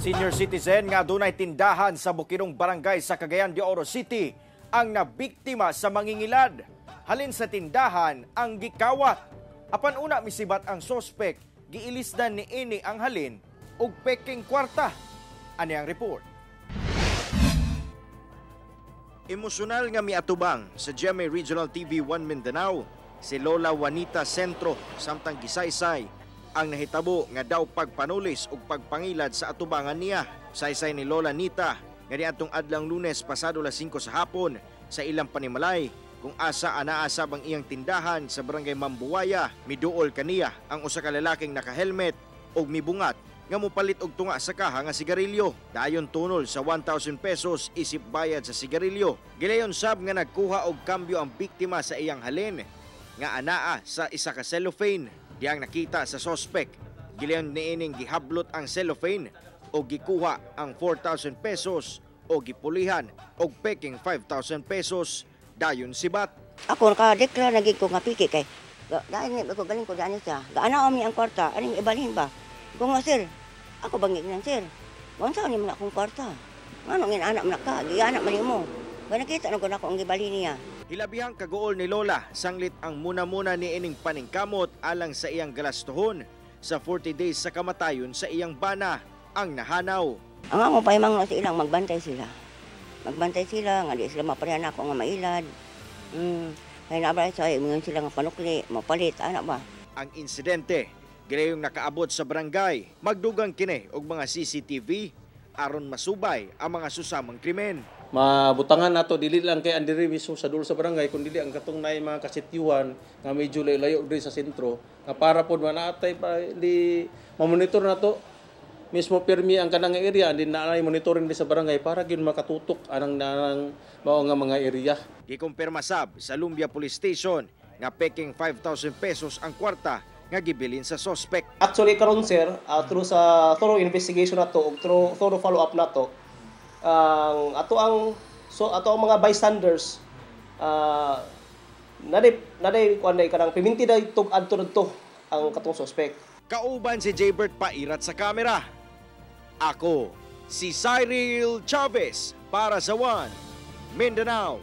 Senior citizen nga adunay tindahan sa Bukidong Barangay sa Cagayan de Oro City ang nabiktima sa mangingilad. Halin sa tindahan ang gikawat. Apan una misibat ang sospek, giilisdan ni ini ang halin og peking kwarta. Ani ang report. Emosyonal nga miatubang sa GMA Regional TV 1 Mindanao si Lola Juanita Centro samtang gisaysay ang nahitabo nga daw pagpanulis ug pagpangilad sa atubangan niya. Saysay ni Lola Nita nga niadtong adlang Lunes pasado las 5 sa hapon sa ilang panimalay kung asa anaa sab ang iyang tindahan sa Barangay Mambuwaya, miduol kaniya ang usa ka lalaking naka-helmet ug mibungat nga mopalit og tunga sa kaha nga sigarilyo. Dayon tunol sa 1,000 pesos isip bayad sa sigarilyo. Gilayon sab nga nagkuha og kambyo ang biktima sa iyang halin nga anaa sa isa ka cellophane. Diyang nakita sa sospek, gilayon niining gihablot ang cellophane o gikuha ang 4,000 pesos o gipulihan og peking 5,000 pesos dayon sibat. Ako naka-declare na gid ko nga piki kay dahil ko galing ko dani siya. Gaana ni ang kwarta, aning ibalhin ba? Ko nga, "Sir, ako bang ngignan, sir? Unsa ni man akong kwarta? Ngano ngin anak man ka? Gianak man nimo." Ba nakita na ko nako ang gibalhin niya. Hilabihang kaguol ni Lola sanglit ang muna-muna ni ining paningkamot alang sa iyang galastuhon sa 40 days sa kamatayon sa iyang bana ang nahanaw. Ang amo pa imang sa ilang magbantay sila. Magbantay sila nga di sila maparehan ako nga mailad. Kaya na ba sa ingon sila nga panukli, mapalit ana ba. Ang insidente gilayong nakaabot sa barangay. Magdugang kini og mga CCTV aron masubay ang mga susamang krimen. Mabutangan nato dili lang kay andiri mismo sa dulo sa barangay, kun dili ang katong naay mga kasityuhan nga medyo layo diri sa sentro nga para pod manaatay pa di mamonitor nato mismo pirmi ang kanang area din na naay monitoring di sa barangay para gyud makatutok anang nanang mao nga mga area. Gikumpirma sab sa Lumbia Police Station nga peking 5,000 pesos ang kwarta nga gibilin sa sospek. Actually karon, sir, through sa thorough investigation nato ug through thorough follow up nato, ang ato ang so ato ang mga bystanders, naday kuan day kanang piminti day tug adto didto ang katong suspect. Kauban si Jaybert Pairat sa kamera. Ako, si Cyril Chavez para sa One Mindanao.